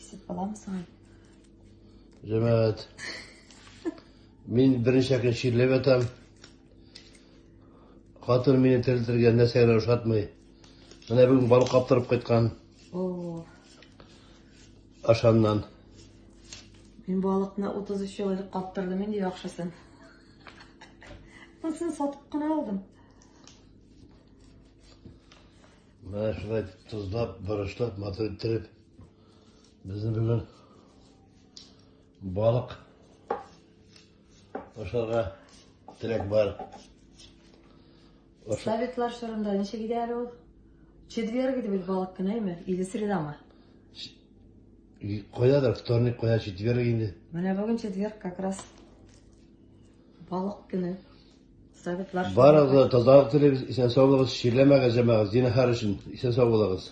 Аппетит буламы соң? Җәмәгать. Мин берничә көн чирләп ятам. Хатын мине терелтергә нәрсә генә ошатмый. Менә бүген балык каптырып кайткан. О. Ашаннан. Мин балыкны 33 ел элек каптырдым инде яхшысын. Монысын сатып кына алдым. Менә шулай тозлап, борычлап, матур иттереп безне бүген балык ашарга теләк бар. Советлар чорында ничек иде әле ул? Четверг иде бит балык көне, әйме? Или средамы? Каядыр вторник, кая четверг инде. Менә бүген четверг как раз балык көне. Советлар Барыгызга да тазалык телибез, исән сау булыгыз, чирләмәгез, җәмәгать, зинһар өчен, исән сау булыгыз.